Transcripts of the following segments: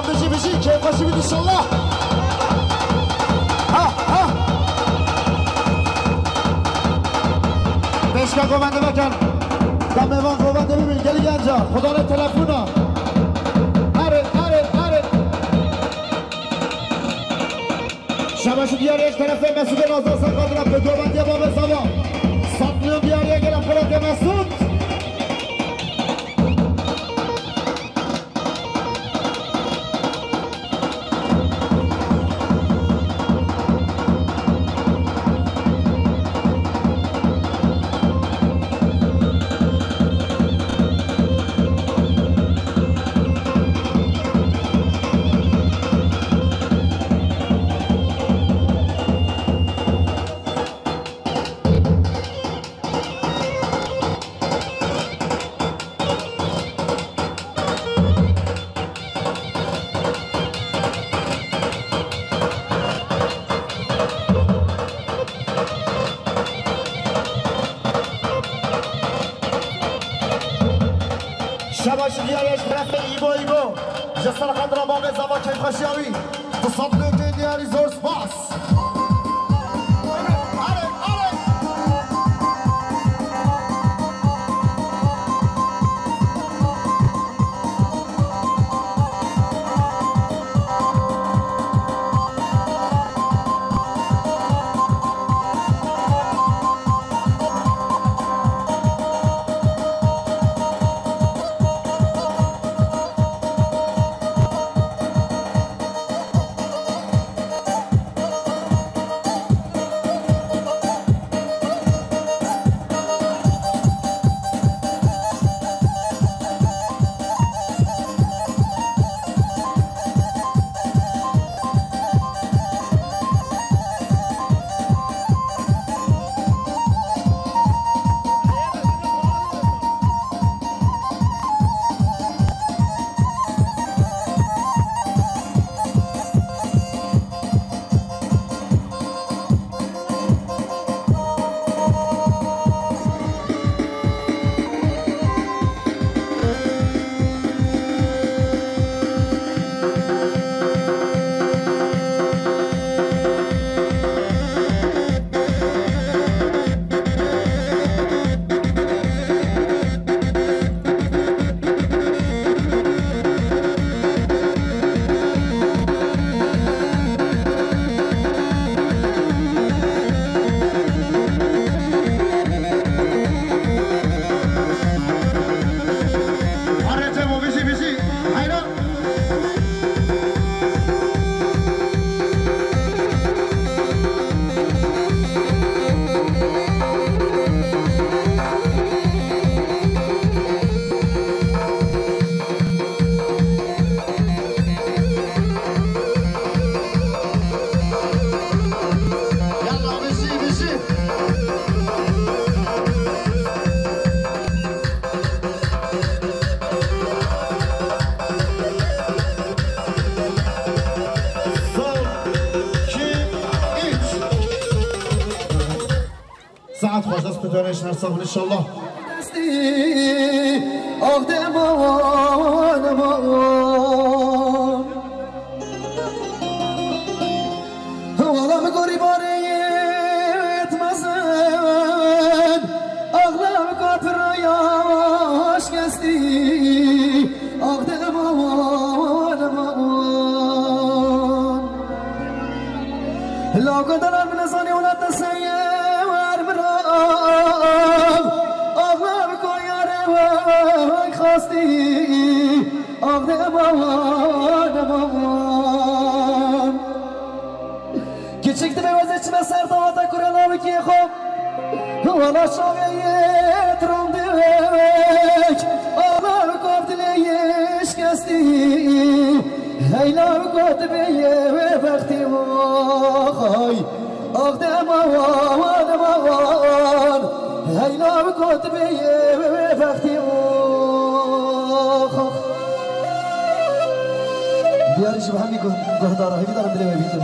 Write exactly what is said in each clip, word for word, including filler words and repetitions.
Bijî, bijî, kêfxweşî bidî inşallah. Ha, ha. Pêşke govende vekin. Demê van govende bibin, gelî genca. Xudanê telefona. Erê, erê, erê. Şabaşî diyarê ji terefê Mesûdê Nazan Serqadira bi govendiya babê Zava. Sed milyon diyarê gele xelatê Mesûd. Şabaşî diyarê ji terefê Îbo Îbo. Ji ser xatira babê Zava kêfxweşiya wî. Bi sed lêkê diyarî zor spas. Arê Cemo, bijî, bijî. Heyran. Yalla, bijî, bijî. Son, iki, üç. Saet xweş, dest bi dönüşler sağ olun inşallah. Ah, dema, dema. Wala min gorî barê yêt mezin, axlem katiraya şikestî, ax dema wan, dema wan. Law ku delal min nezanî welat te seye wer min ra, axlem ka yarê we xastî, ax dema wan, dema wan. Kiçik dibe wezê çime ser dawata kure lawikê xwe. Wala çavê yê trom divek, ala kor dilê yê şikestî. Hey law kor dibê yê wê vextî waxay. Ax dema wan, dema wan. Hey law kor dibê yê wê vextî waxay. Diyarî ji bi hemî guh-, guhdara hêvîdarim dilê we bîtin.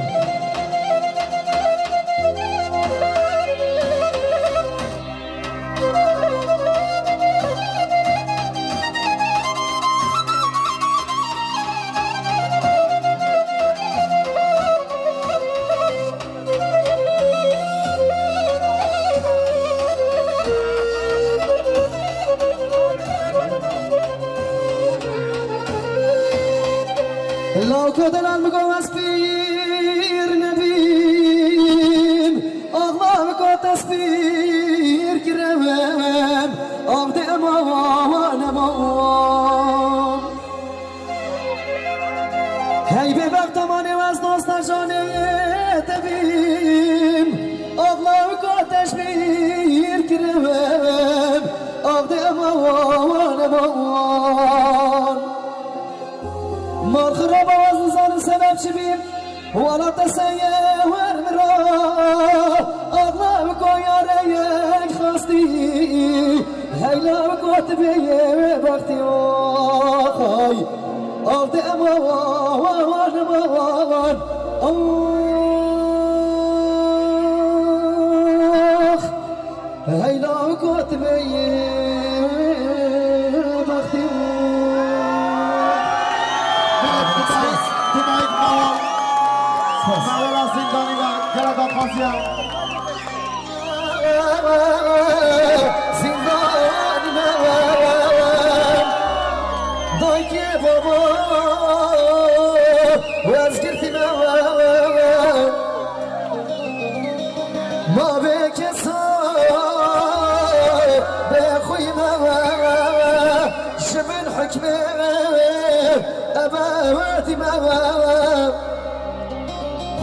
Lawko delal mi got ez pîr nebîm, axla mi got ez pîr kirewim, ax de ema wan ema wan. Hey bêbexta manê ez dosta canê te bîm, axla mi got ez pîr kirewim, ax de ema wan ema wan. Mal xiraba ez nizanim sebeb çi bî. Wala te seye wer min ra. Axla bi ko yare yek xastî. Heyla bi ko tu bê yê wê bextî. Axay. Ax de ema wan, ema wan. Ax. Heyla got me yê bextî. Dimayî, dimayî mawal. Mawala zîndanî ve gelek axaziya. Zîndanî me. Dayke baba. Wezgirtî me. Ma bê kesa bê xwî me, ji min hikmê ebewetî me.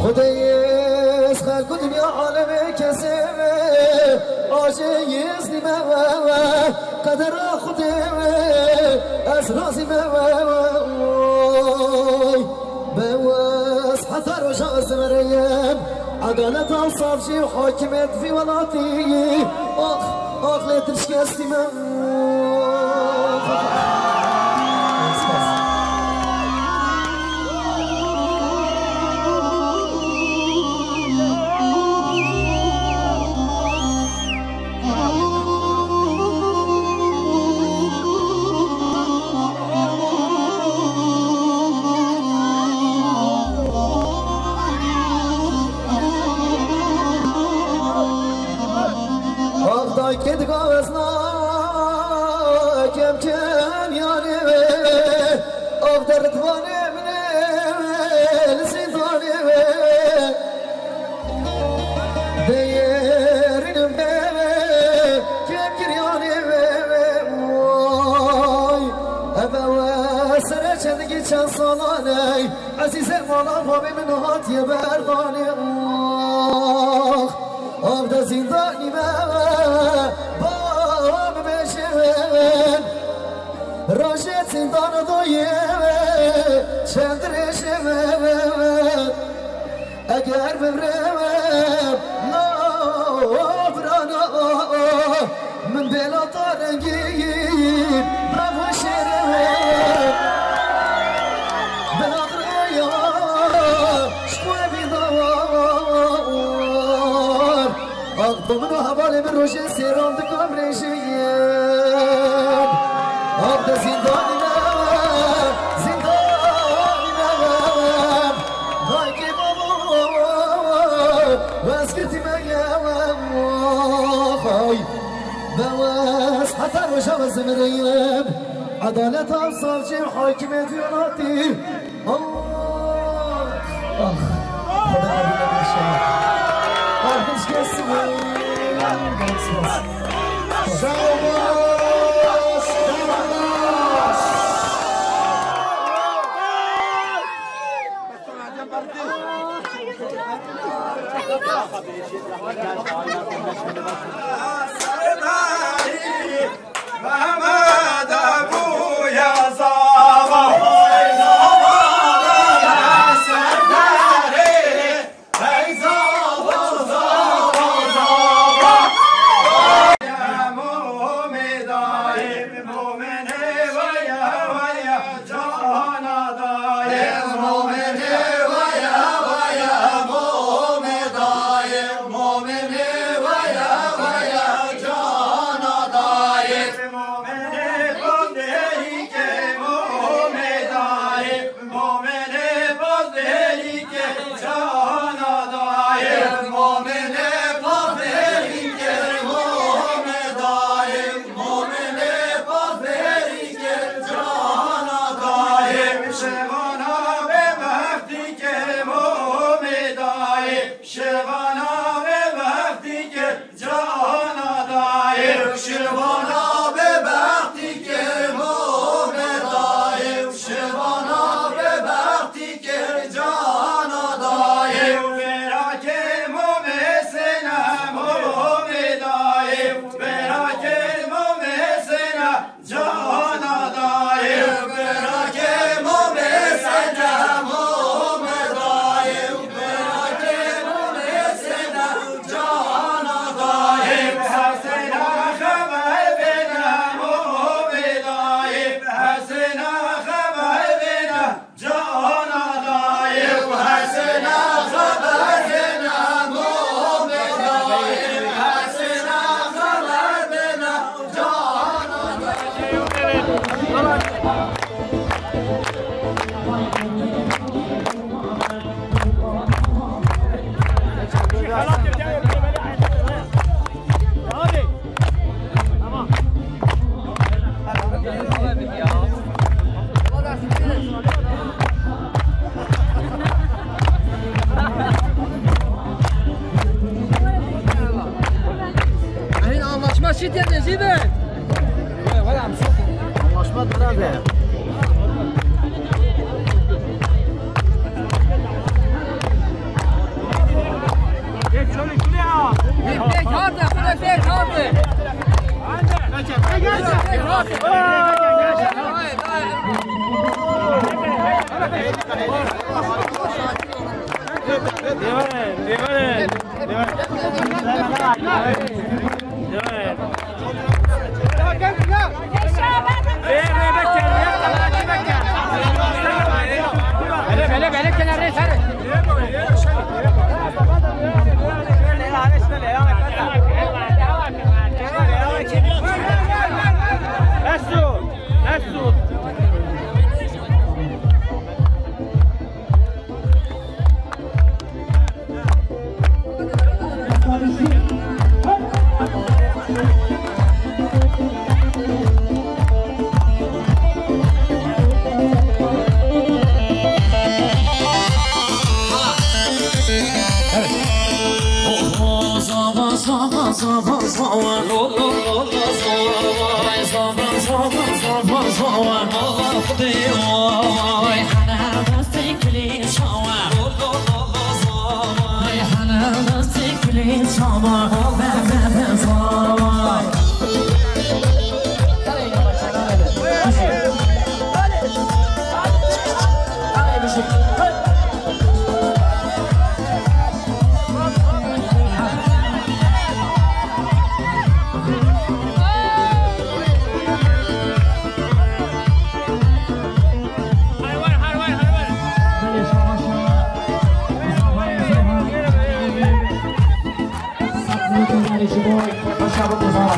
Xwedê yêz xelk û dinya alemê kesê ajê yêz nîme. Qedera Xwedê ez razî me. Bewes heta roja ez dimereyim. Edaleta savcî û hakimiyet vî welatî. Ax, ax lê tu şikestî me. Ax dayke diga ez nakem kem yanê wê. Ax derdvanê min ê li zîndanê wê. Deyêrînim bê wê, kêm giryanê wê, wê, woy. Eve we serê çendikî çend salan ey, ezîzê mala babê min hatiye berdanê. Ax, ax de zîndanî me, baba bibêjin. Rojê zîndana doyê, çend rêjê. Eger bimrim, na birana, min bêla ta rengî, bravo şêre, bila qiraya, ji xwe bî dawar. Ax, bi min û hevalê min rojê sêran dikan rêjeyê. Ax, de zîndanî me, zîndanî me. Dayikê baba, wezgirtî me ye, xay. Bewes heta roja ez dimireyim. Edaleta savcî, hakimê welatî. Ah, ah. Xweda qebûl neke inşallah. Artist gelsin. Sağ ol. Sağ ol. Şevana bêbextî ke cana dayê. Şevana bêbextî ke mome dayê. Şevana bêbextî ke cana dayê. Bera ke mome sena mome dayê. Bera ke mome sena Cana dayê, bera ke mome sena mome dayê, bera ke mome sena cana dayê, hesena xeber bena mome dayê, hesena xeber bena Cana dayê û hesena xeber bêna, mome dayê û hesena xeber bêna, cana dayê. Emin anlaşma şit yedin, zî be. Anlaşma dira be. Pek hard e, bu da pek hard e. Pek hard e. Devam, devam.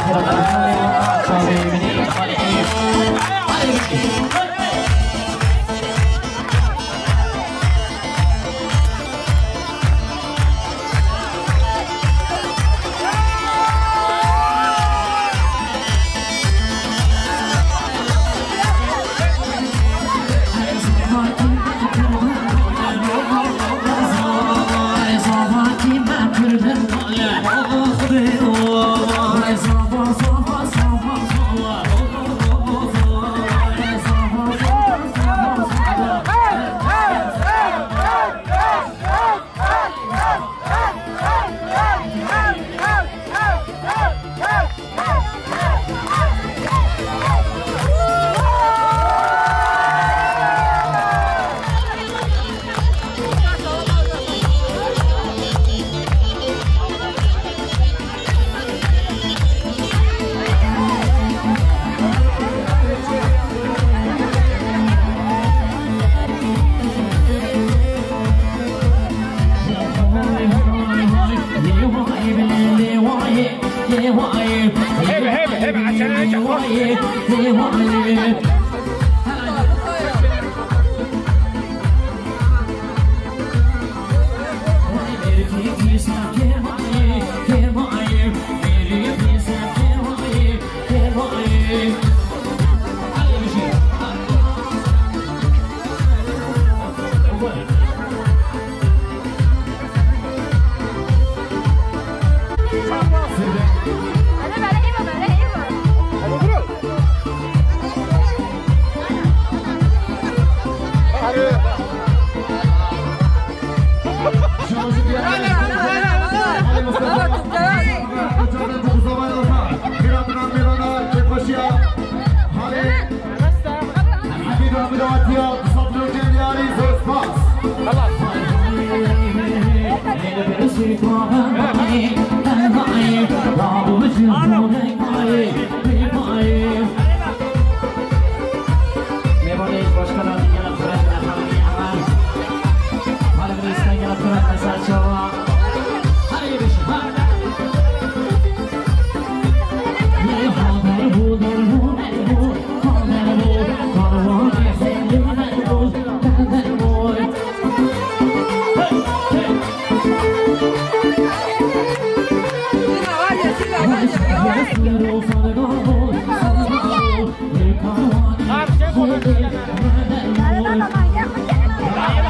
Hebe, hebe, hebe, açana ne çakma.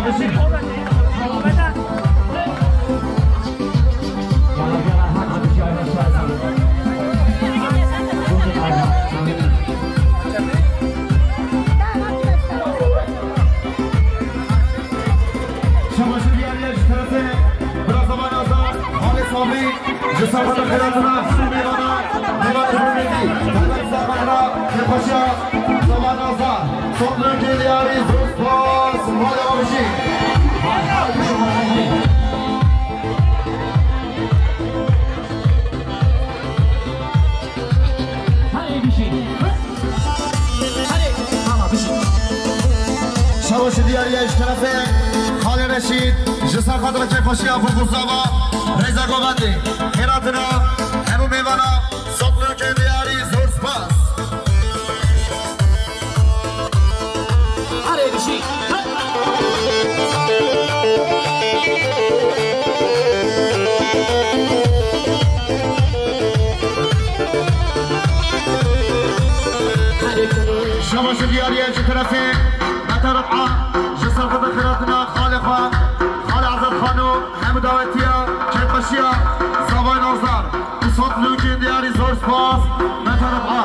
Şabaşê diyar e ji terefê bira Zava Nazar, Halê Sabrî, ji ser xwe xêratina hemû mêvana, mêvanê hurmetî, Mehmet Zahra, Kêrxweşiya Zava Nazar, sed milyonkê diyarî, zor spas, malê we bijî. Hadi bijî. Hadi, mama, bijî. Şabaşê diyar e ji terefê Xalê Reşîd, ji ser xatirê kêfxweşiya Bûbûzava, rêza govendê, xêratina hemû mêvana, sed milyonkê diyarî, zor spas. Hadi bijî. Şabaşê diyar e ji terefê Mete Rib'a, ji ser xwe xêratina xalê xwe, Xalê Azad Xano, hemû dawetiya kêfxweşiya Zavayê Nazar. Sed milyonkê diyarî, zor spas, Mete Rib'a.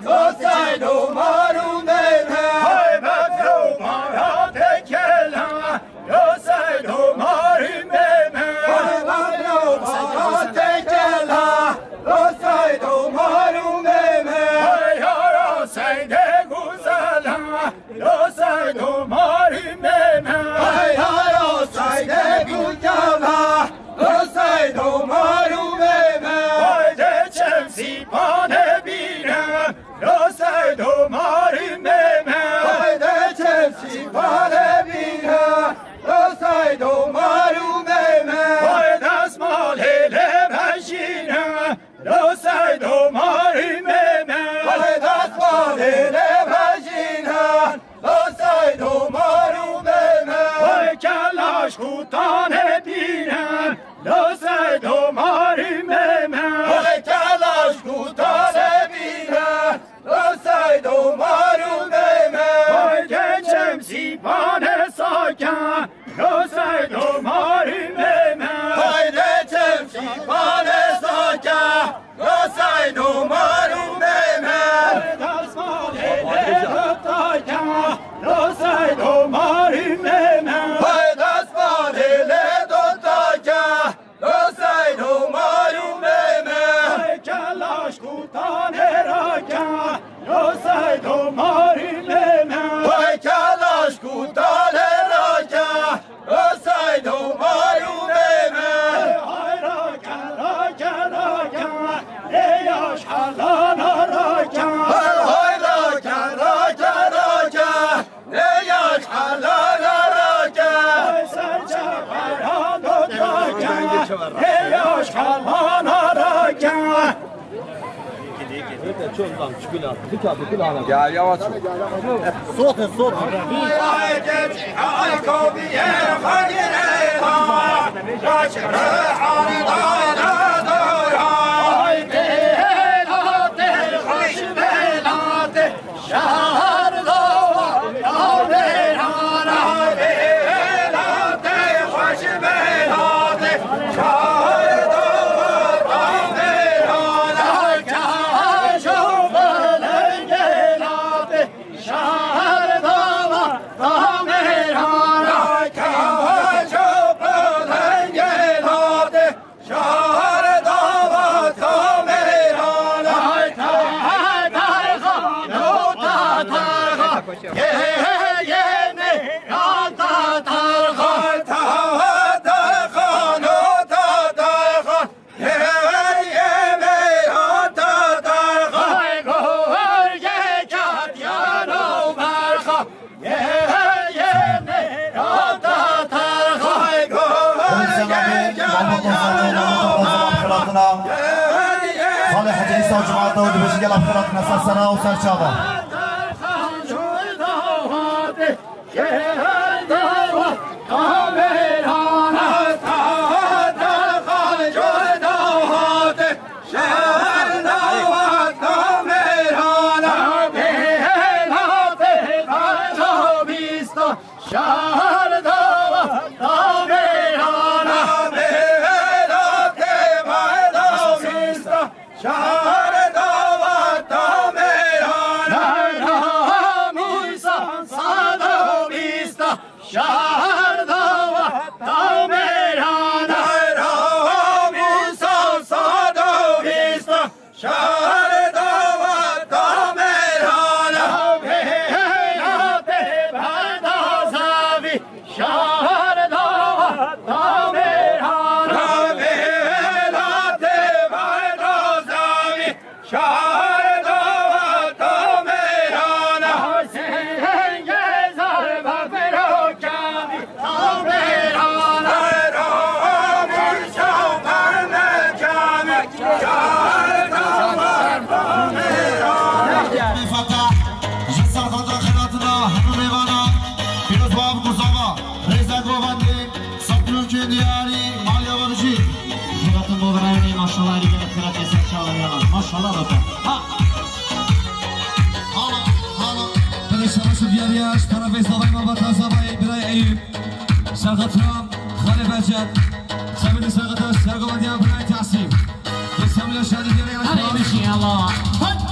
Dostay domarû meme. Hay befro mara tekela. Dostay domarû meme. Hay befro mara tekela. Dostay domarû meme. Hay yara seyde guzela. Dostay domarû meme. Hay yara seyde guzela. Dostay domarû meme. Hay de çem sîpane bîne. Dostay domarû meme. Hayde çem sîpane bîne. Dostay domarû meme. Hay destmalê lê vejîne. Dostay domarû meme. Hay destmalê lê vejîne. Dostay domarû meme. Hay kelaş kutanê bîne. Dostay domarû meme. Hay kelaş kutanê bîne. Dostay domarû meme. Hay de çem sîpane sake. Dostay domarû meme. Hay de çem sîpane sake. Dostay domarû meme. Dostay domarû meme. Hay destmalê lê dotake. Dostay domarû meme. Hay kelaş kutanê rake. Dostay domarû meme. Hay kelaş kutanê rake. Dostay domarû meme. Hay rake, rake, rake. Ê yaş helana rake. Hay, hay rake, rake, rake. Ê yaş helana rake. Ay serçe baran dotake. Ê yaş helana rake. Ya yavaş. Sot, sot. Salih Hacı İsa Cuma Davud Beşi gel afkara nasıl sana o serçava. Ji ser xwe de xelatına hemû mêvana, pîroz bab Mustafa, rêza govendê, Satrûnkên diyarî, Malya Babicî. Xelatın bo verayê, maşallah, êrî gelek xelatê ser çawa ya. Maşallah, baba. Ha! Hala, hala. Belê şabaş û diyariya, ji tarafê zavayê malbata zavayê, birayê Eyüp. Serxetran, Xalê Becer. Çavê li serxeta, sergovendiyan, birayê Tahsîn. Destya Mila Şadî diyariya, Hadi inşallah. Hadi.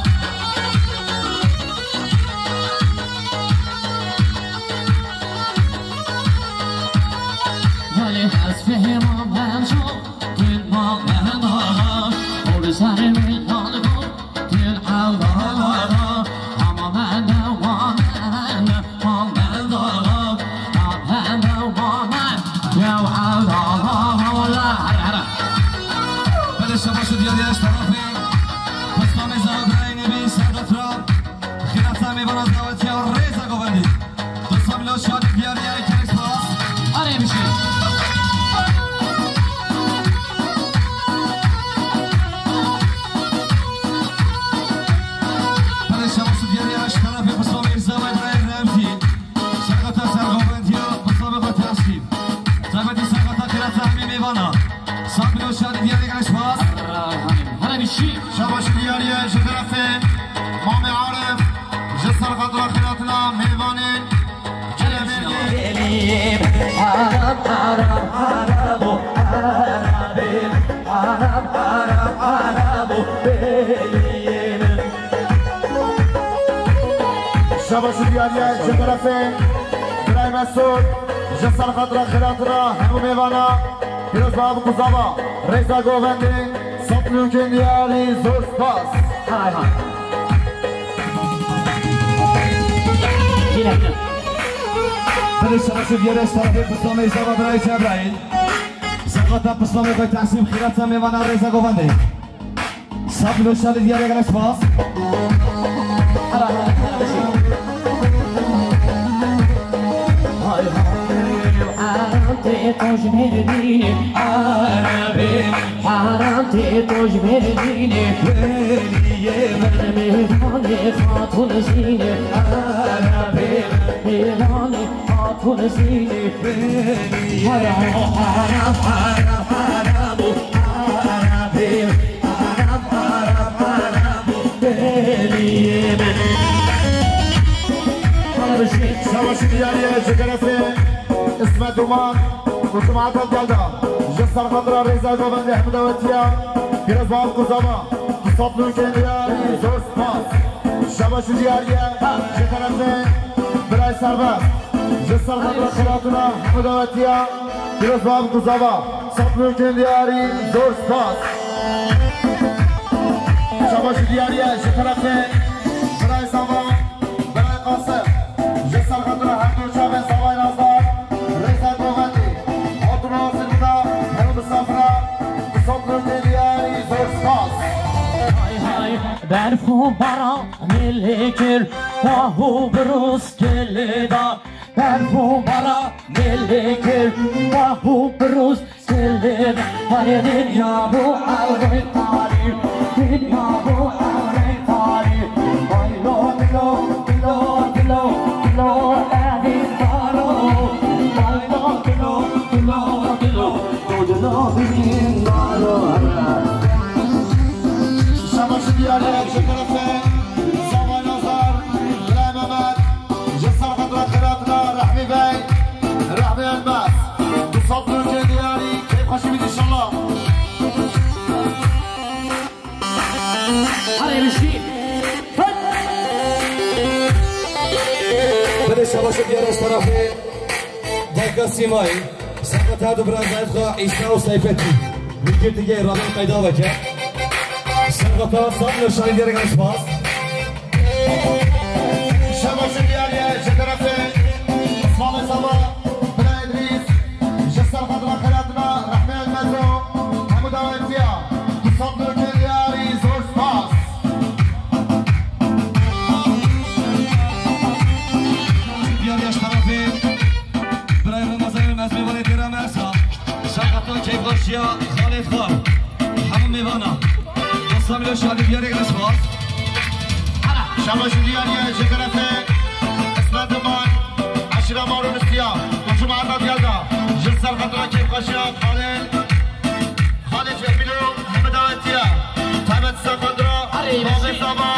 Dawetiya rêza govendî. Du sed milyon şadî diyarî ye, gelek spas. Erê bişî. Pere şabaş û diyarî ye, ji terefê Mustafa Mirza ve Ibrahim Remzî. Serqeta sergovendiya Mustafa Qatî. Taybetî serqeta qîrata hemî mêvana. Sed milyon şadî diyarî, gelek spas. Erê bişî. Şabaş û diyarî ye ji terefê Mamê Arif, ji ser xatira xêratina mêvanên Çelebêrgê. Haram, haram, haram o, haram, haram, haram, haram o, beliyê min. Şabaş û diyarî ye ji terefê Birayê Mesûd, ji ser xatira xêratina hemû mêvana. Pîroz bav û zava, rêza govendê, sed milyonkên diyarî, zor spas. Hay hay. Yine. Bere şabaş û diyarî ye ji terefê pislamê zava birayê Cebraîl. Serqeta pislamê xwe tehsîn xîrata mêvana rêza govendê. Sed milyon şadî diyarî ye, gelek spas. Hay hay, haram tê to ji Mêrdînê, Erebê. Haram tê to ji Mêrdînê, weliyê min. Mêvanê Xatûn Zînê, Erebê. Mêvanê Xatûn Zînê, weliyê min. Haram, haram, haram, haram o, Erebê. Şabaş û diyarî ye ji terefê Îsmet Duman û cemaeta gel de. Ji ser xatira rêza govendê hemû dawetiya. Pîroz bav û zava. Du sed milyonkên diyarî, zor spas. Şabaş û diyarî ye ji terefê Birayê Serbest. Ji ser xatira xêratina hemû dawetiya. Pîroz bav û zava, sed milyonkên diyarî, zor spas. Şabaş û diyarî ye ji terefê Birayê Zava, Birayê Qasim. Ji ser xatira her du çavên Zavayê Nazdar, rêza govendî, hatûna zilmina, hemû misafira, sed milyonkên diyarî, zor spas. Hay hay, berf û bara mêlê kir, wah û birûz gelê da. Berf û bara mêlê kir, wah û birûz gelê da. Hayê dinya bû ewrê tarî, dinya bû ewrê tarî. Vay lo dilo, dilo, dilo, dilo, evîn daro. Vay lo dilo, dilo, dilo, dilo, dilo, bîn daro. Şabaş û diyarî ye ji terefê Zavayê Nazdar, Birayê Mehmet. Ji ser xatira xêratina Rehmî Bey, Rehmî Elmas. Du sed milyonkên diyarî, keyf xweşî bît înşallah. Hadi bişî. Bide şabaş û diyarî ji terefê Dayka Sîmayî. Serqeta du bira Zayîf xwe, Îsa û Seyfetî. Li girtîgehê Rabîn qeyda veke. Serqeta sed milyon şadî diyarî, gelek spas. Şabaş û diyarî ye ji terefê Îsmaîl Saba, Bira Îdrîs, ji ser xatira xêratina Rehmê Elmezo, hemû dawetiya, du sed milyonkên diyarî, zor spas. Diyarî ye ji terefê Birayê Remezanê, mezmê vanê têra Mersa. Şaxatan keyfxweşiya Xalid Xan. Hemû mêvana. Dostlar, milyon şadî diyarê, gelek spas. Şabaş û diyarî ye ji terefê Ismet Duman, eşîra Marû Nistiya, û cemaeta diyar de. Ji ser xatira keyfxweşiya Xalid. Xalid Cemîlo, hemû dawetiye. Taybet Sefandra, Erê, Babê Zava.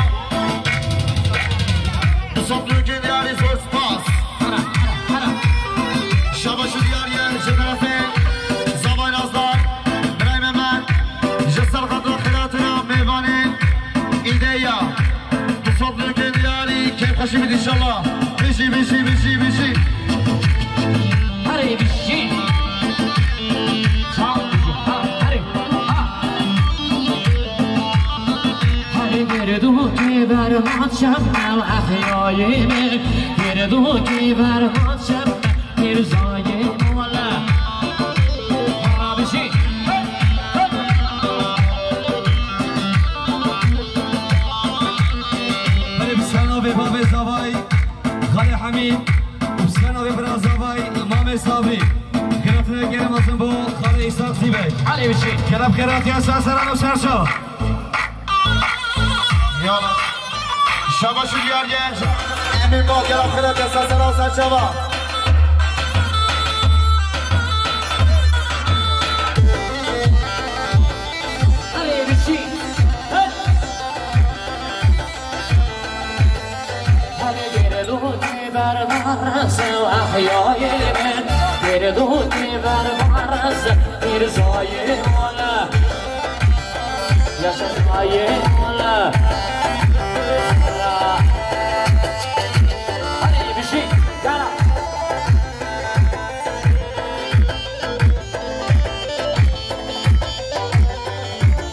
Du sed milyonkên diyarî, zor spas. Şabaş û diyarî ye ji terefê Zavayê Nazdar, Birayê Mehmet, ji ser xatira xêratina mêvanên îdeya. Du sed milyonkên diyarî, keyfxweşî bît înşallah. Bijî, bijî, bijî, bijî. Erê bijî. Sağ ol, bijî. Ha, erê. Ha. Erê, gerdûkî berhat şebnem, ehyayê min. Gerdûkî berhat şebnem, Mirzayê Mola. Ha, bijî. Hey, hey. Erê, bi sana ve Babê Zavayî. Husena ve bira zavay Mamê Sabrî. Xêratine gerem azim bo Xalê Îshak Zîbek. Hale bir şey. Kerem xêratiya ser seran û ser şa. Yala. Şabaş û diyariye. Emin bak, kerem xêratiya ser seran ser çava. Hale bir şey. Hey. Hale geri dur. Berbarz ehyayê min, Firdûsî berbarz, Mîrzayê mala, yaşa Zayê mala. Hadi bir şey, yara.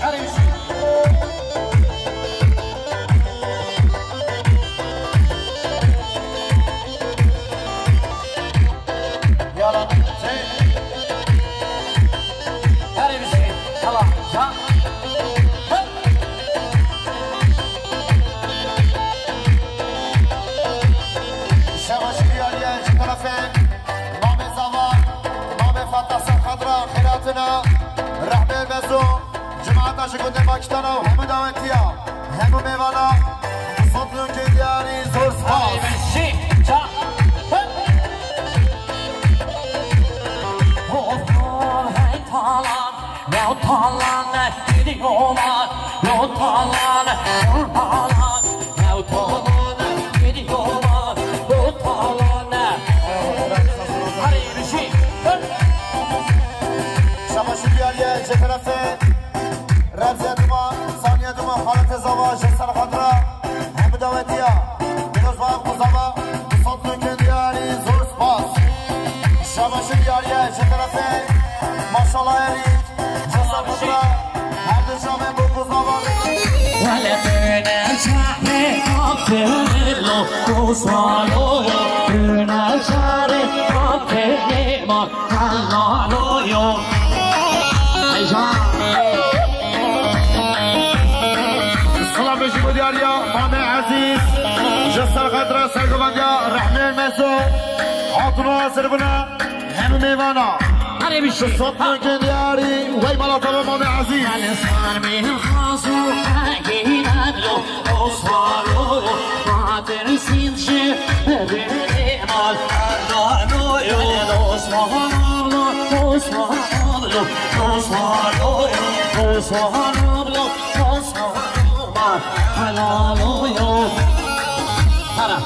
Hadi bir şey. Yala, şey. Her bir şey. Tamam. Can. Hop. Şabaş û diyariye ji terefê Mamê Zava, Mamê Fatah Serxedra, xêratine, rehmê mezo. Cemaeta ji gundê Pakistana û hemû dawetiya, hemû mêvana, bi sed nûkên diyarî zor spas. Hadi bir şey, ça. Hey. Hey, talan, ya talan, gidiyorlar. Ya talan, ya talan, ya talan, gidiyorlar. Ya talan. Hadi bir şey. Hey. Şabaş û diyariye ji terefê Remziye duma, Saniye duma, Xalete Zava, ji Serxedra, hemû dawetiya. Pîroz Bayram Zava, bi sed nûkên diyarî zor spas. Şabaş û diyariye ji terefê Maşala Erî, ji Serxedra, her du çavên bo ku Zava. Wele tune şahê kapelo, kusalo, tune şahê kapelo. Hallelujah. Eyşan. Selam ji bo diyariya Mamê Ezîz. Ji Serxedra sergovendiya rehmê mezo. Hatuna zirbine hemû mêvana. Hadi bir şey. Sotmekên diyarî wey mala tava Mamê Ezîz. Hadi sarmê xazo hegînan yo. Osmanoğlu, Fatih Sinci, Bebeğim al. Osmanoğlu, Osmanoğlu, Osmanoğlu, Osmanoğlu, Osmanoğlu, helal oluyor. Hara.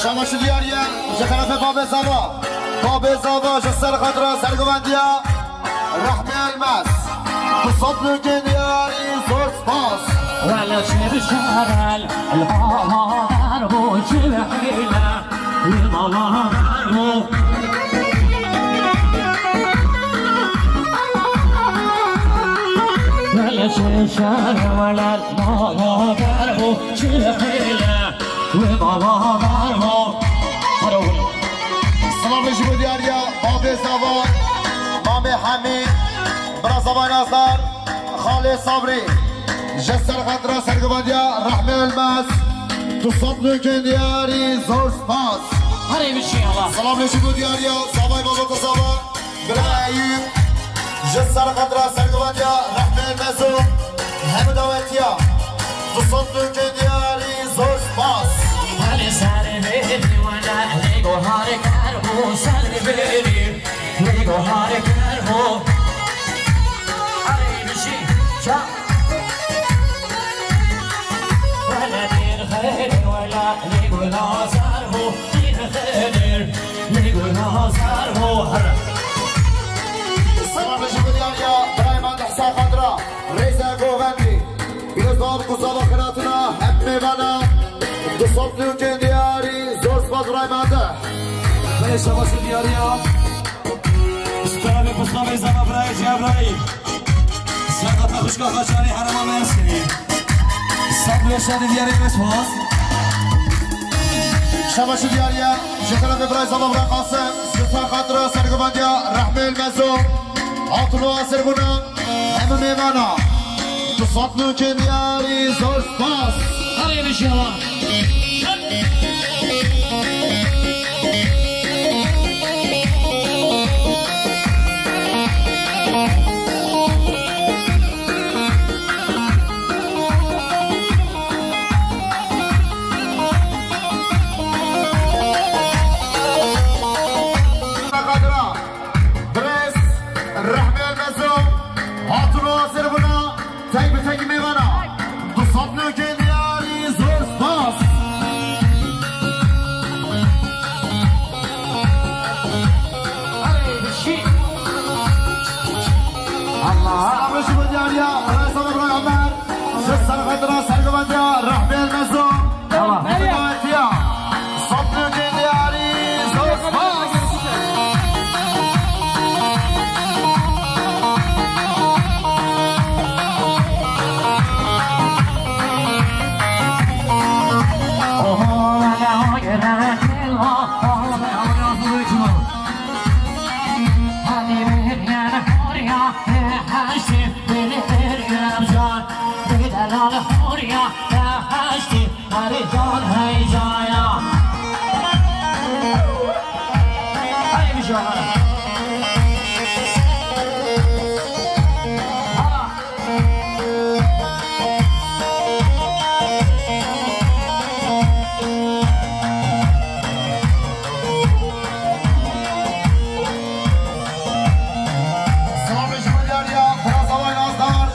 Şabaş û diyariye, ji terefê Babê Zava. Babê Zava, ji Serxedra sergovendiya. Rehmê Elmas. Bi sed nûkên diyarî zor spas. Wele şer şer el, el bala ver bu çi hile, el bala ver bu. Wele şer şer wele el bala ver bu çi hile, el bala ver bu. Hadi oğlum. Selam ji bo diyariya Babê Zava, Mamê Hemî, Bira Zava Nazar, Xalê Sabrî, ji Serxedra sergovendiya Rehmê Elmas, tu sed nûkên diyarî zor spas. Hadi bir şey Allah. Selam ji bo diyariya Zavay Babata Zava, Bira Eyûb, ji Serxedra sergovendiya Rehmê Elmezo, hemû dawetiya, tu sed nûkên diyarî zor spas. Hadi ser bêrî wele, lê goharê kerbo ser bêrî. Lê goharê kerbo. Arê bijî, ça. Wele dêr xêr wele, lê gola zar bo, dêr xêr, lê gola zar bo, her. Selam ji bo diyariya, birayê me Dehsa Xadra, rêze govendî. Pîroz bab ku zava xiratina, hep mêvana. Du sed nûkên diyarî, zor spas birayê me de. Belê şabaş û diyariya. Ji terefê Mustafa Zava birayê Cebraîl. Sedata xwişka Xaçanê herêma Mêrsînê. Sed û şeş diyarê me spas. Şabaş û diyariya, ji terefê birayê Zava bira Qasim, ji ser xatira sergovendiya Rehmê Elmezo. Hatun û asir bûne, hemû mêvana. Du sed nûkên diyarî, zor spas. Hadi inşallah. Tek bi tek mêvana. Du sed nokên diyarî, zor spas. Selamê ji bo diyariya, Reza Bira Ömer. Ji serxetira sergovendiya Rehbê Elmezo. Tamam. Hikayetiya. Sopnokê diyarî, zor spas. Selamê ji bo diyariya Bira Zava Nazdar,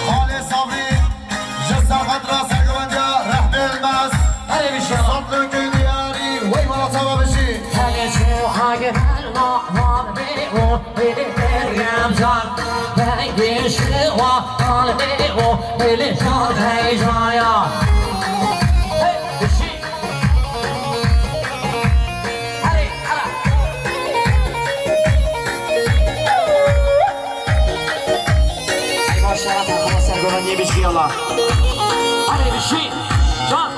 Xalê Sabrî, ji serxetira sergovendiya Rehbê Elmes. Erê bişe. Sopnokê diyarî, wey mala çava bijî. Hele şu hage her ma, ma, be, o, be, be, be, Remzan. Be, be, şu, wa, wa, be, o, be, le, can, hey, can, ya. Hey, bişî. Erê, erê. Ey maşallah, takıma sergovendiye bir şey Allah. Hadi bir şey. Can.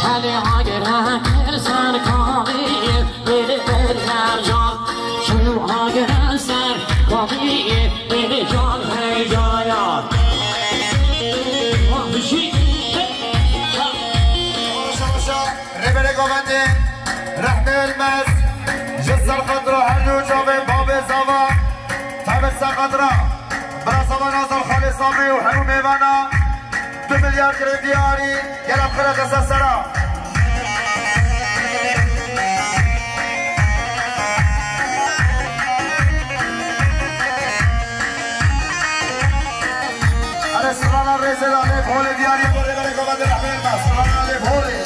Hadi ha gel ha gel sen kavir, beni ver can. Şu ha gel sen kavir, beni can hey can ya. Bak bir şey. Rêberê govendê, Rehmê Elmes, ji ser xetira her du çavê babê zava, tevir ser xetira bira zava Nazar Xalê Sabrî û hemû mêvana, du milyar kirê diyarî, gelek xira dese sera. Erê, strana rêzê de lê bolê diyariye bo rêberê govendê Rehmê Elmes. Strana lê bolê.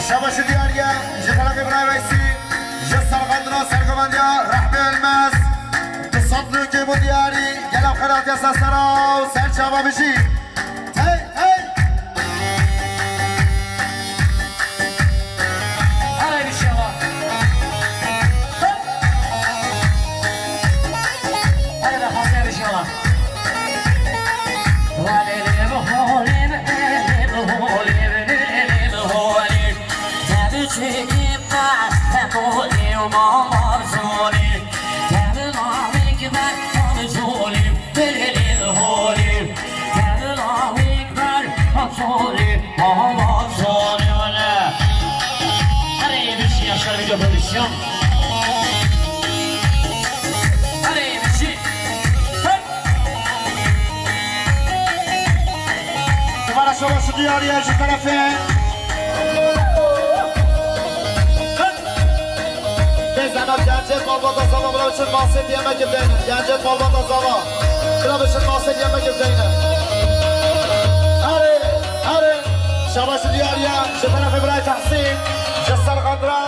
Şabaşi diyariye, ji terefê birayê Weysî, ji serxetira sergovendiya Rehmê Elmes, di sed nokê bo diyarî, gelo xelat ya ser sera û ser çava bijî. Hey, hey! Hadi inşallah. Hadi de fazla inşallah. Erê, bişî, Yaşar Video Prodüksiyon. Erê, bişî. Dubara şoreşi diyariye ji terefê. Bê zehmet gencêt malbata zava bila biçin masê diyemekê bideyne. Gencêt malbata zava bila biçin masê diyemekê bideyne. Erê, erê. Şabaşi diyariye ji terefê birayê Tehsîn, ji ser xetira.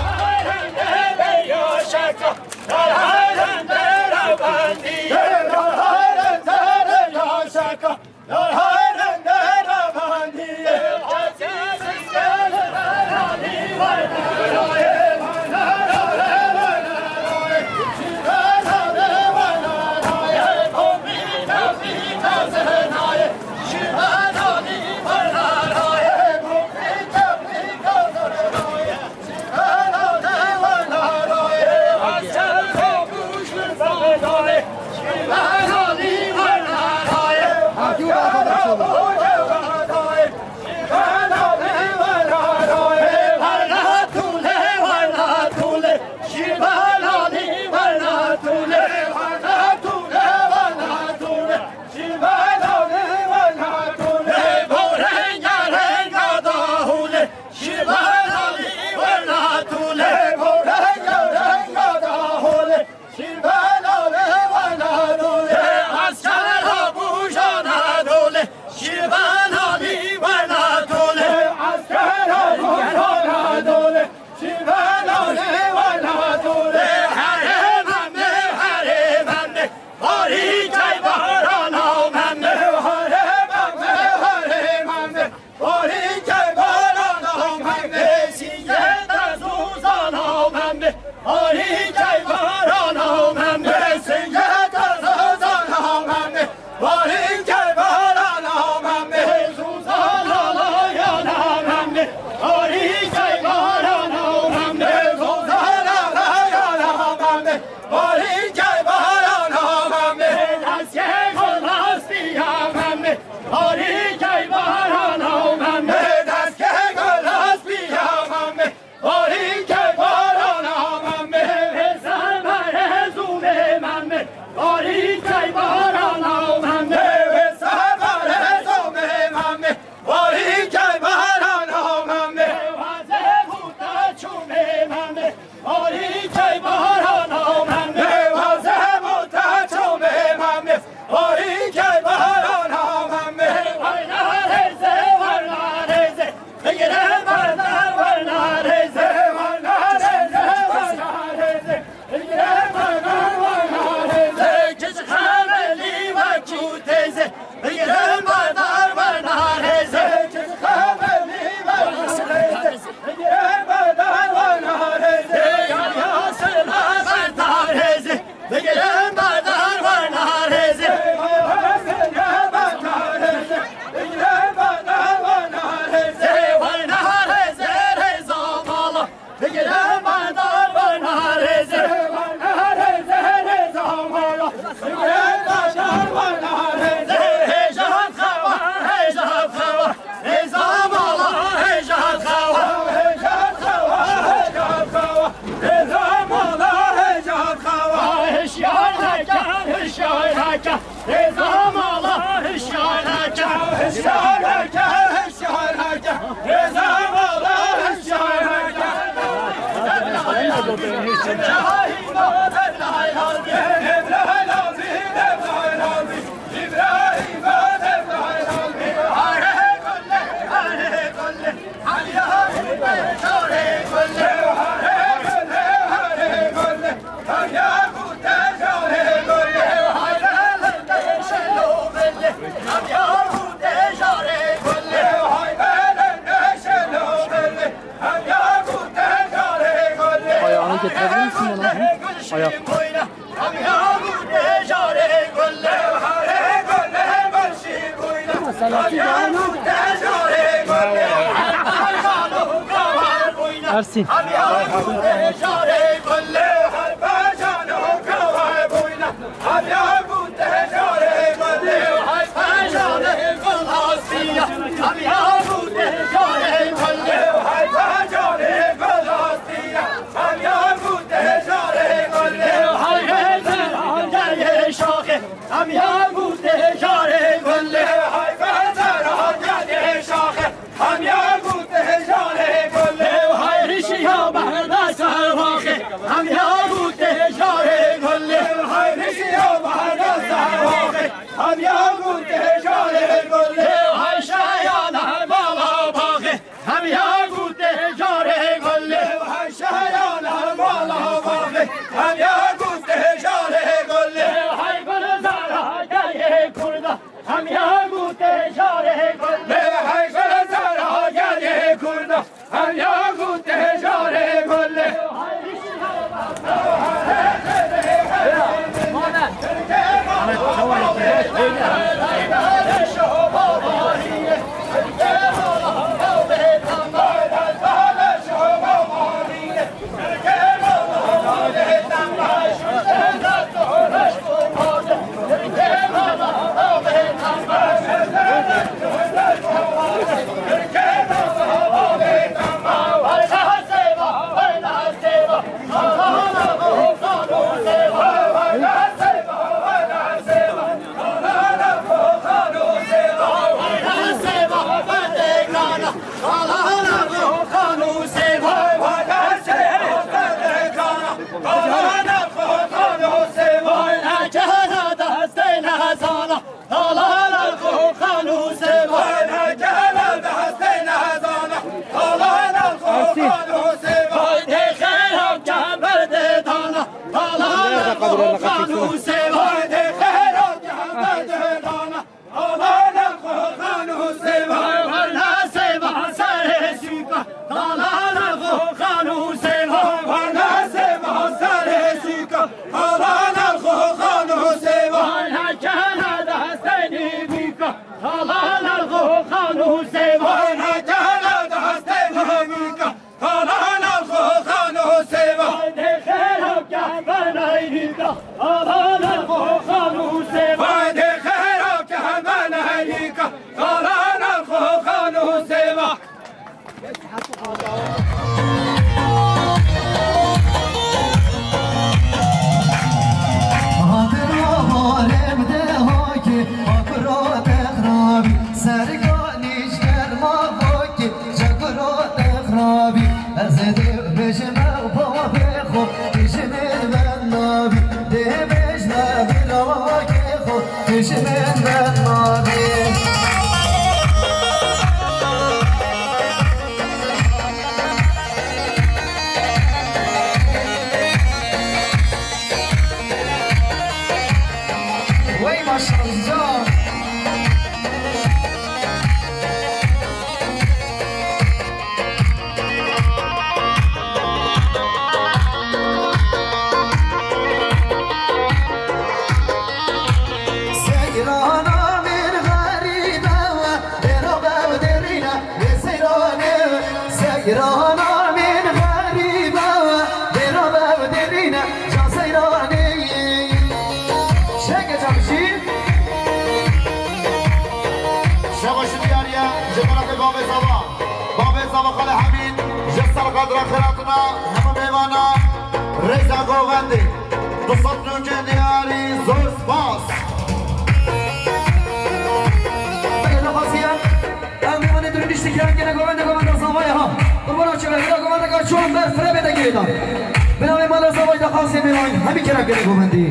Ayağını getirebilir misin bana? Ayak. Ersin. Alana xo xan û sêva. Vadê xerab ke hemane helîka. Alana xo xan û sêva. Hatira barê min de hakê, akira te xirabî, serganî ji derma xakê, çekira te xirabî. Ez ê dê bêjim ew bavê xwe, tu ji min ven nabî. Dê bêjme bîra xakê xwe, tu ji min ven nabî. Wey maşallah. Seyrana min xerîbe we, bêra be derîne, bê seyrane. Seyrana min xerîbe we, bêra be derîne, can seyranê. Şeke çavşî. Şebaşi diyariye, ji tarafê Babê Zava. Babê Zava Xalê Hemîd, ji ser qadra xiratina, hemû mêvana, rêza govendê. Du sed nûkên diyarî, zor spas. Belê, daxwaziye. Em mêvanê dirûnî ji kiran kene govende, govenda zavayê ha. Qurbana çaver, bira govendeka çon ber fire bêde girêdan. Bi navê mala zavayê daxwazê mêvan, hemî kiran kene govendî.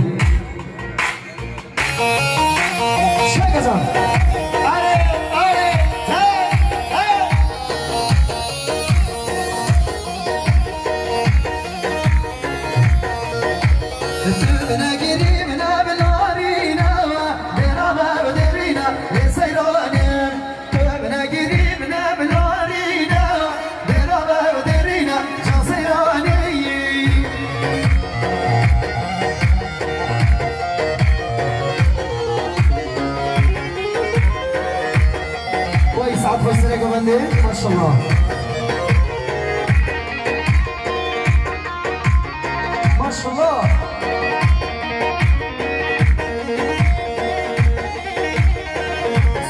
Şekezan. Are, are, hey, hey. Tu negirî min ev narîne, bêra me ev derîne, lê seyranê. Tu negirî min ev narîne, bêra me ev derîne, can seyranê. Wey, saet xweş serê govendê, maşallah. Maşallah.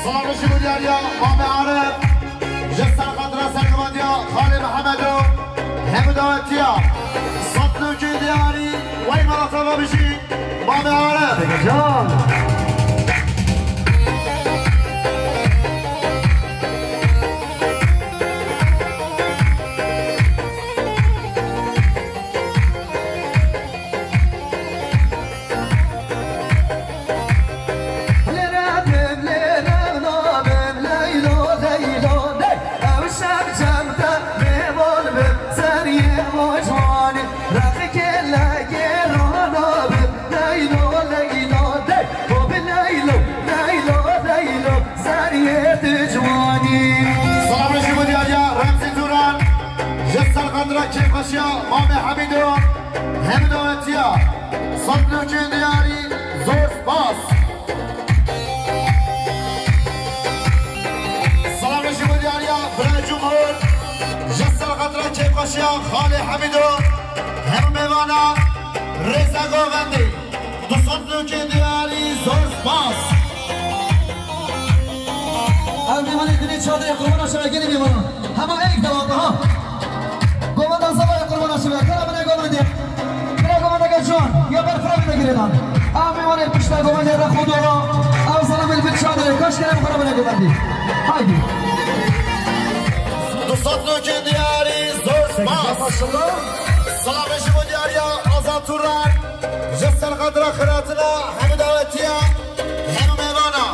Salam ji bo diyariya Mamê Arif, ji ser xatira sergovendiya Xalê Mihemedo, hemû dawetiya. Sed nûkên diyarî, wey mala te ve bijî, Mamê Arif. Can. Lê re bim, lê re nabim, leylo, leylo, ley. Ew şev cem te mêvan bim, seriyê o ciwanî. Rexikê legê ranabim, leylo, leylo, ley. Ko bi leylo, leylo, leylo, seriyê tu ciwanî. Salam ji bo diyariya Remzî Turan, ji ser qandira kêfxweşiya Mamê Hemîdo, hemî dawetiya. Sed nûkên diyarî, zor spas. Salam ji bo diyariya Birayê Cumhur, ji ser xatira kêfxweşiya Xalê Hemîdo, hemû mêvana, rêza govendê. Du sed nûkên diyarî, zor spas. Ev mêvanê dinê çadrê qurbana şewe gelê mêvana. Hema êk dewa ha. Govenda zavaya qurbana şewe. Kara bine govendê. Kara govenda ke can. Ya ber fira bine girêdan. Ev mêvanê pişta govendê re xwe dora. Ev zalimê li bin çadrê. Kaş kere bi xwe re bine govendê. Haydi. Du sed nûkên diyarî, zor spas. Maşallah. Salamê ji bo diyariya Azad Turan. Ji ser qadra xiratina hemû dawetiya, hemû mêvana.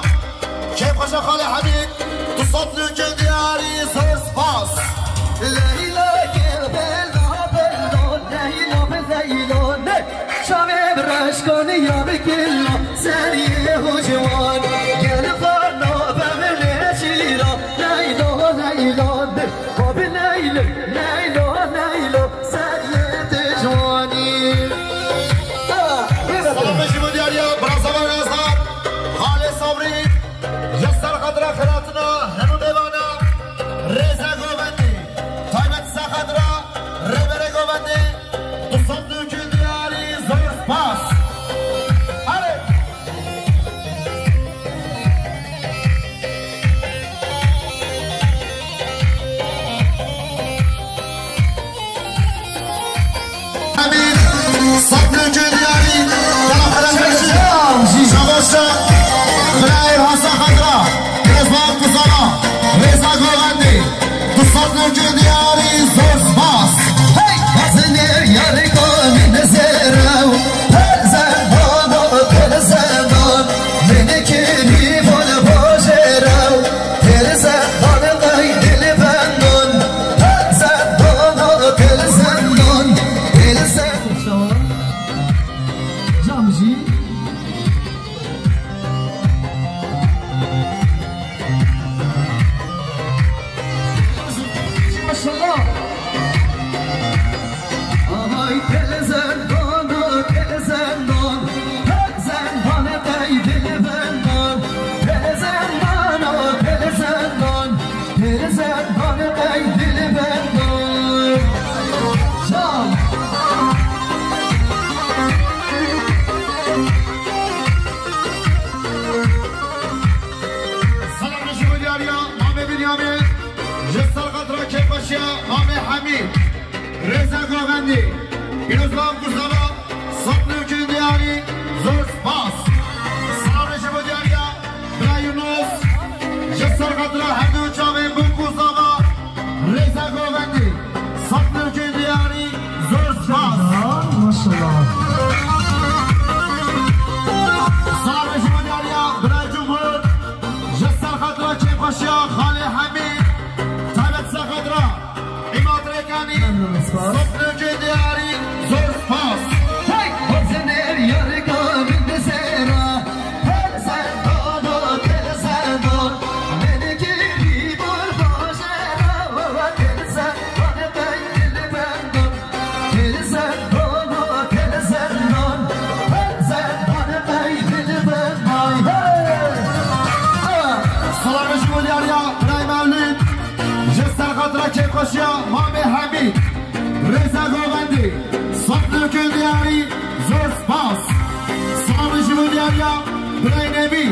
Kêfxweşa Xalê Hemîd, du sed nûkên diyarî, zor spas. Leyla gel bela bela, Leyla be Leyla ne. Çavê bi reşkaniya bi gila, seriyê ho ciwan. Gel xana be min ê şîra, Leyla Leyla ne. Ko bi Leyla, Leyla Leyla, seriyê tu ciwanî. Salam ji Birayê Hasa Xedra, Rêzvan Kuzana, Rêza Govendê, du sed nûkên diyarî, zor spas. Hey! Bazinê yarî komî nizêrew, her zendano, her zendon, minikî rîvol bojêrew, her zendon qey dilbendon, her zendano, her zendon, her zendon. Cam jî. Maşallah. Ay, telezendon, telezendon, telezendon, ay, dilbendon, telezendon, telezendon. Pêrîzek bane ey dilbendo. Can. Selam ji bo diyariya Mamê Binyamin, ji ser xetra kêfxweşiya Mamê Hemîd. Rêza Govendî, Pîrozbab Kuzava, sed nûkên diyarî, zor spas. Selamê ji bo diyariya Bira Yunus, ji ser xetra her du çavên bo Kuzava, Rêza Govendî, sed nûkên diyarî, zor spas. Maşallah. Selamê ji bo diyariya Bira Cumhur, ji ser xetra kêfxweşiya Xalê Hemîd, taybet ser xetra Îmad Rêkanî, sed nûkên diyarî, zor spas. Hey! Bazinê yarî komî nizêrew, her zendano, her zendon, minikî rîvol bojêrew, her zendon qey dilbendon, her zendano, her zendon, her zendon qey dilbendon. Hey! Selamê ji bo diyariya Birayê Mewlîd. Ji ser xetra kêfxweşiya Mamê Hemîd, Rêza Govendî, sed nûkên diyarî, zor spas. Selamê ji bo diyariya Birayê Nebî,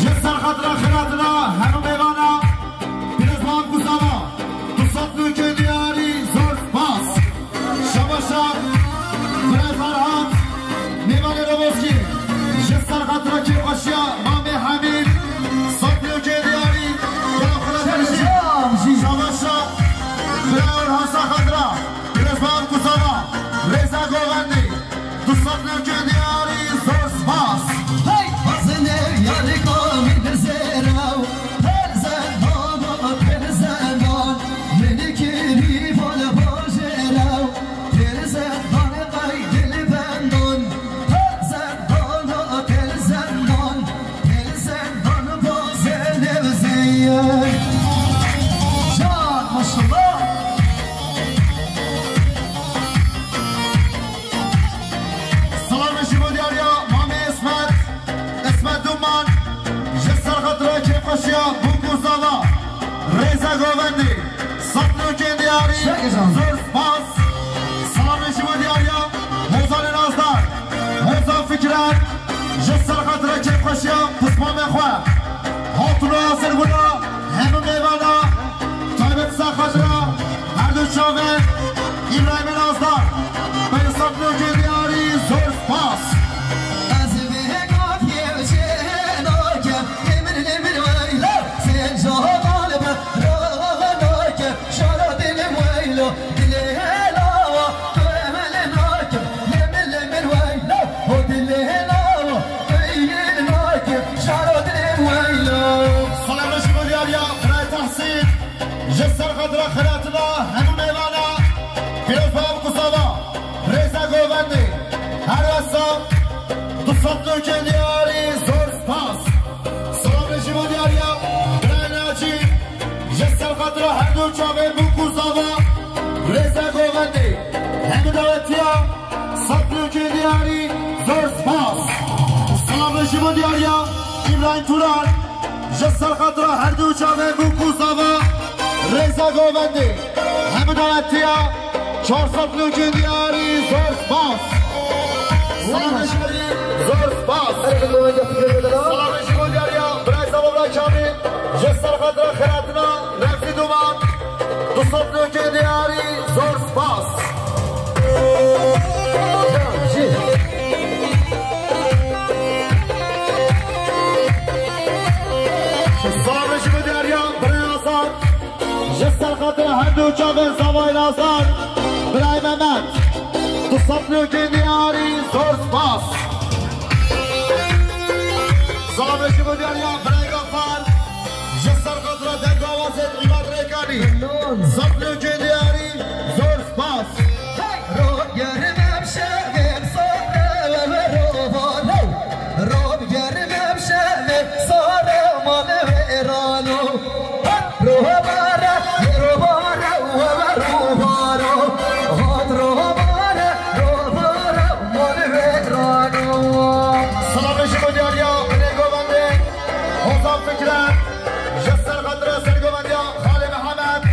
ji ser xetra xiratina hemû mêvana, Pîrozbab Kuzava, du sed nûkên diyarî, zor spas. Şabaşa Birayê Ferhat, mêvanê Roboskî, ji ser xetra kêfxweşiya Mamê Hemîd, sed nûkên diyarî, ya xelat Şerşam jî. Şabaşa Birayê Orhan Saxadra, Pîrozbab Kuzava, Rêza Govendî, du sed nûkên diyarî, zor spas. Hey! Bazinê yarî komî nizêrew, her zendano, her zendon, minikî rîvol bojêrew, her zendon qey dilbendon, her zendano, her zendon, her zendon bozêne vizêye. Can, maşallah. Selamê ji bo diyariya Mamê Îsmet, Îsmet Duman, ji ser xetra kêfxweşiya Bûk û Zava, Rêza Govendî, sed nûkên diyarî, Çek hocam. Zor spas. Selamê ji bo diyariya Hozanê Nazdar, Hozan Fikret, ji ser xetra kêfxweşiya pismamê xwe, hatuna Yasir Gula, hemû mêvana, taybet ser xetra her du çavên Îbrahîmê Nazdar, pey sed nûkên diyarî, zor spas. Ez vê kafiyê çê nakem, lê min, lê min weyla, sê coho qalibe, roho nakem, şaro dilim weylo, dilê lawa, tu emele nakem, lê min, lê min weyla, o dilê lawa, tu yê nakem, şaro dilim weylo. Selamê ji bo diyariya Birayê Tahsîn. Ji ser xetra xiratina hemû mêvana, Pîrozbab Kuzava, Rêza Govendî, her wesa du sed nûkên diyarî, zor spas. Selamê ji bo diyariya Birayê Nacî, ji ser xetra her du çavên Bûk û Zava, Rêza Govendî, hemû dawetiya, sed nûkên diyarî, zor spas. Selamê ji bo diyariya Îbrahîm Turan, ji ser xetra her du çavên Bûk û Zava, Rêza Govendî, hemû dawetiya, çar sed nûkên diyarî, zor spas. Selamê ji bo diyariya, zor spas. Selamê ji bo diyariya Birayê Zava, Birayê Kamî, ji ser xetra xiratina Nevzî Duman, du sed nûkên diyarî, zor spas. Can jî. Çavên Zavayê Nazar, Birayê Mehmet, du sed lûkên diyarî, zor spas. Salam ji bo diyariya Birayê Gafar, ji ser xatira deng awazên Îmad Rêkanî. Sed lûkên diyarî, zor spas. Hey! Roj germ em şevê sare we rovaro. Roj germ em şevê sare mal wêrano. Rovare, rovare, we rovaro. Hat rovare, rovare, mal wêrano. Salam ji bo diyariya Binê Govendê, Hozan Fikret, ji ser xatira sergovendiya Xalê Mihemed.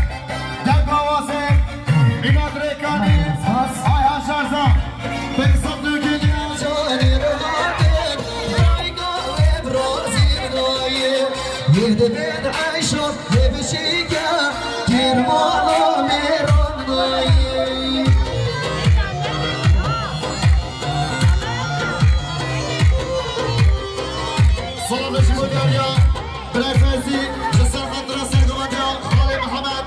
Deng awazê Îmad Rêkanî, Ayhan Şarza, pênc sed lûkên diyarî. Yê dibên eyşan, yê bişîke, kêrmano mêran nayê. Salam ji bo diyariya Birayê Feyzî, ji ser xatira sergovendiya Xalê Mihemed,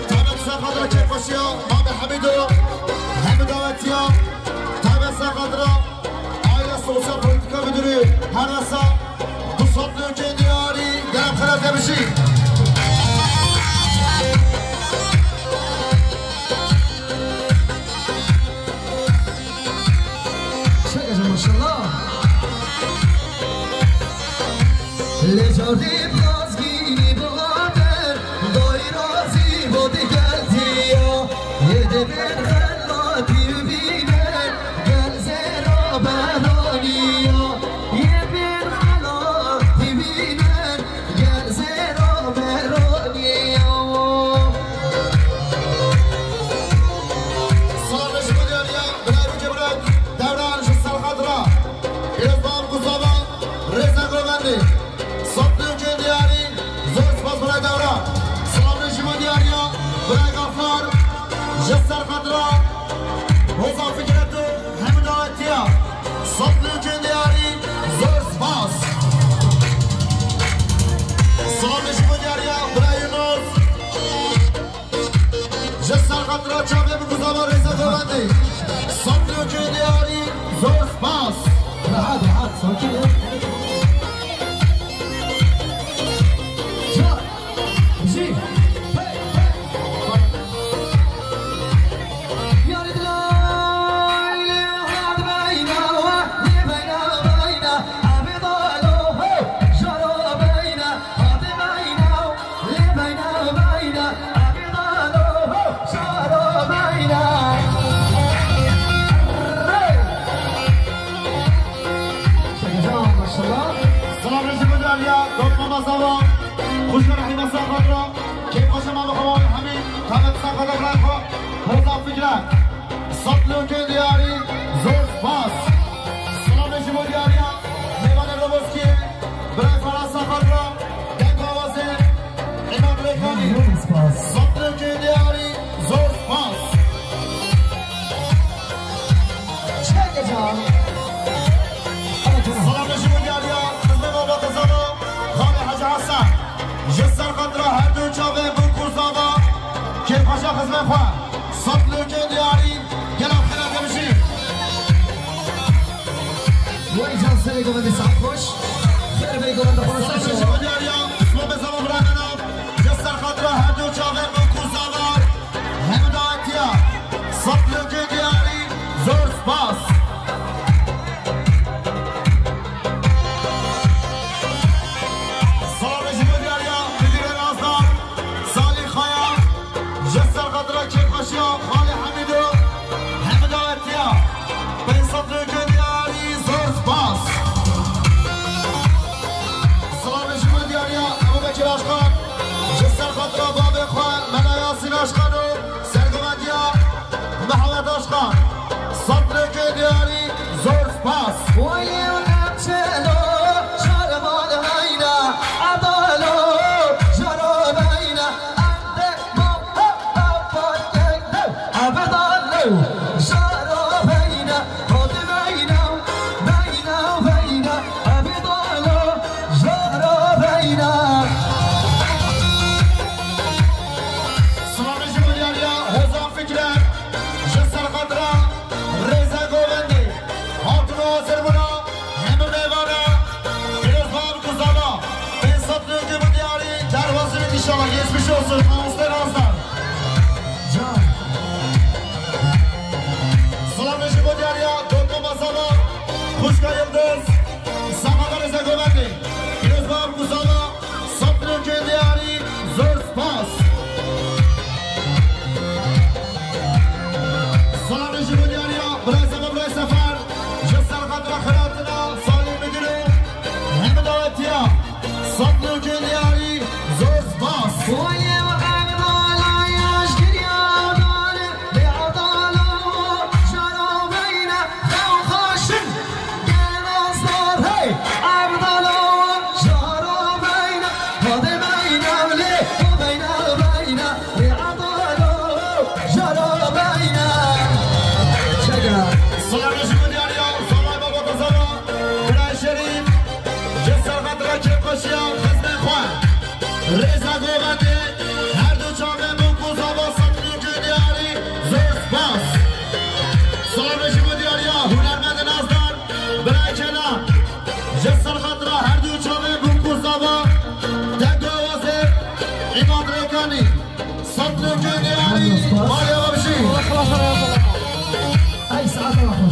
taybet ser xatira kêfxweşiya Mamê Hemîdo, hemî dawetiya, taybet ser xatira Aile Sosyal Politika Müdürü, her wesa du sed lûkên diyarî, gelek xelef de bijî. Çek hocam, maşallah. Lê carî bi azgînî birader, dayra zî bo digeltiya. Yê dibên xelatî bîne, gel zêra beraniya. Yê bên xelatî bîne, gel zêra beraniya. Salam ji bo diyariya Birayê Rûcê Birayê Dewran, ji ser xatira Pîrozbab Guzava, Rêza Govendê. Sed lûkên diyarî, zor spas Birayê Dewran. Salam ji bo diyariya Birayê Gafar, ji ser xatira Hozan Fikret û hemî dawetiya. Sed lûkên diyarî, zor spas. Salam ji bo diyariya Birayê Yunus. Ji ser xatira çavê bi Guzava, Rêza Govendê. Sed lûkên diyarî, zor spas. Rahat, rahat, sakin ya. Can, jî, hey, hey. Yarî dilay, lê hat beyna, lê beyna, beyna, abê dalo, ho, jaro beyna. Salam ji bo diyariya, dotma mazava, xweşe rehî masa xatira, kêfxweşe mama xwe mama hemî, tamet sa xatira bira xwe, Hozan Fikret. Sed lûkên diyarî, zor spas. Salamê ji bo diyariya mêvanê Roboskiyê, birayê Ferhan Saxar ra, deng awazê Îmad Rêkanî. Zor spas. Sed lûkên diyarî, zor spas. Çeke can. Salamê ji bo diyariya xizmê malbata zava, Xalê Hecî Hesen. Ji ser xatira her du çavên bûk û zava, kêfxweşa xizmê xwe. Sed lûkên diyarî, gelek xêr hat bimîjî. Wey can serê govendê saet xweş. Xêr bê govenda xwe. Salamê ji bo diyariya, Sibê zava birayê me nav. Ji ser xatira her du çavên bûk û zava, hemî dawetiya. Sed lûkên diyarî, zor spas. Salamê ji bo diyariya, Midirê Nazdar. Salî Xaya, ji ser xatira kêfxweşiya Xalê Hemîdo, hemî dawetiya. Pênc sed lûkên diyarî, zor spas. Salamê ji bo diyariya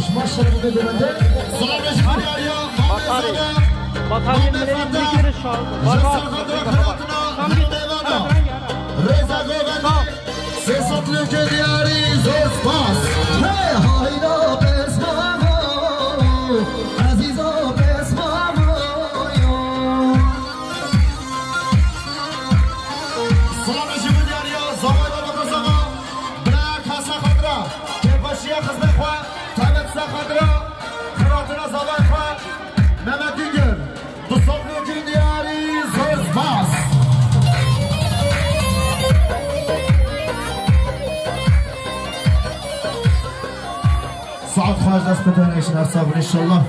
Şima şerefê bê bende. Salam ji bo diyariya Mamê Zade, Mamê Fetah, ji ser xatir xelatîna Navê Vana. Rêza Govendî, sê sed lûkê diyarî, zor spas. Hey, hayda pes mama, ezîza pes mama yo. Salam ji bo diyariya Zavay Baba Zava. Bira Kasa Xadra, kêfxweşiya xizmê xwe, tebet Sa Xadra, xiratina zavay xwe, Mehmet Güngör, du sed lûkê diyarî, zor spas. Saet xweş, dest bi tenê, her sax bin inşallah.